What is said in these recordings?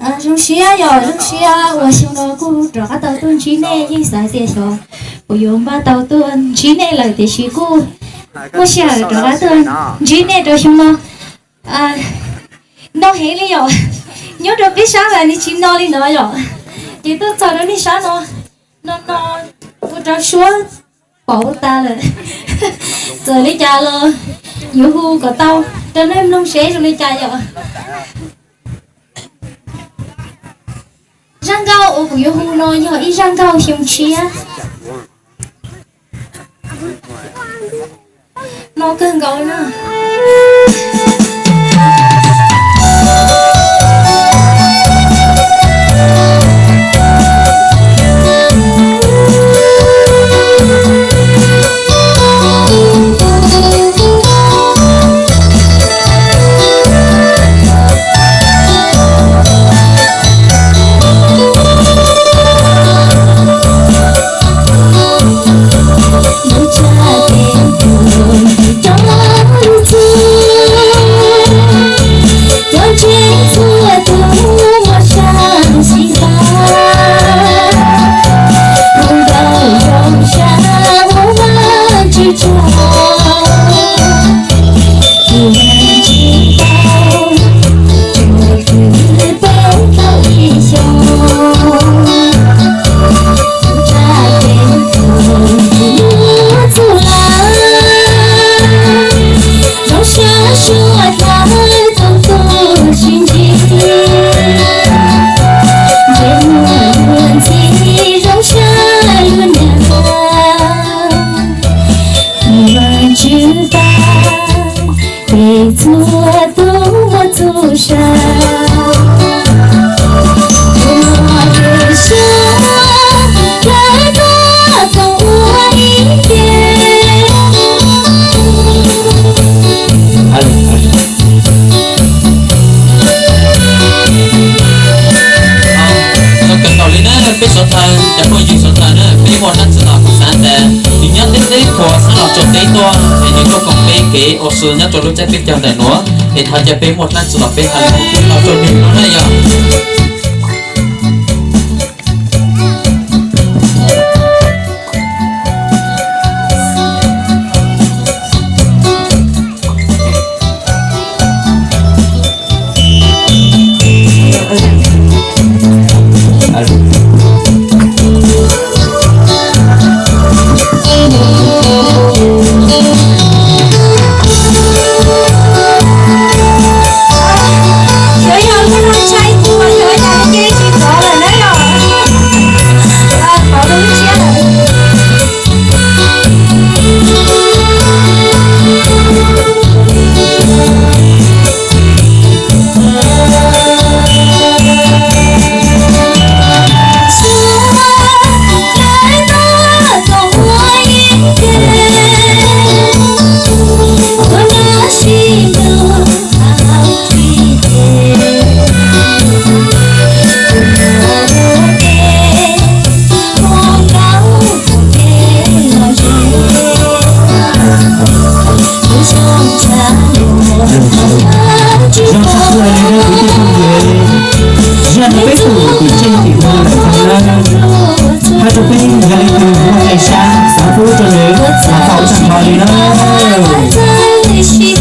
Zoo siab yom, zoo siab uas xyoo no kuj rov qab tau tuaj ntsib nej, yeej xav tias xyov puas yuav npaj tau tuaj ntsib nej lawm tiam sis kuj muaj sij hawm rov qab tuaj ntsib nej rau xyoo no. No heev li yom, nyob rau peb sab mas nws tsis no li no yom, ces tuaj txog rau nej sab no, no no ua rau suab pauv tas lawm. Txawm li cas los yuav hu kom tau rau nej mloog seb zoo li cas yom. Zaj nkauj uas kuv yuav hu no yog ib zaj nkauj xyoo tshiab no kawg nkaus na. Peb txhua tus muaj txhua sab, tus muaj tus sab, lawv tuaj koom ua ib ke. Txog kawg nkaus li na peb suav dlawg, cov phooj ywg suav dlawg na, peb muaj dlaab tsi los kuv xaav tas nws nyob teb teb puag xaav los rua peb tuaj es nws tuaj koom peb kev ua si nyob rua lub teb peb caug ntawm nuav, es thov caw peb muaj dlaab tsi los peb hais lus pub tau rua nws no na yog. Yuav yog lub no ntshai kuv mas yuav yog ces tsis tov lawm na yog. Tov rau lub tshiab lawm. Zoo siab kawg li na kwv tij phooj ywg, zaj no peb kuj tseem tseem hu lawm tag na. Hab rau peb yog leej twg muaj ntshai sab xaav pub rua nws los tau tag nrho li na. Lub no nws tseem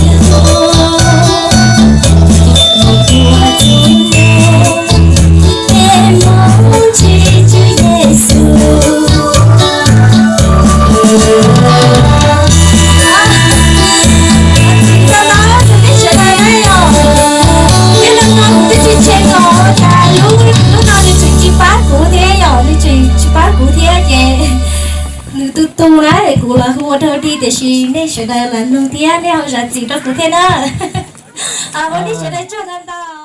tsis pab kuv thiab yom, nws tseem tsis pab kuv thiab ces nws tu tu na, kuv los hu ua dhau dig tiam sis nej sawv daws lam mloog thiab nej ho zam txim rau kuv thiab na. Ua nej sawv daws tsaug ntau ntau.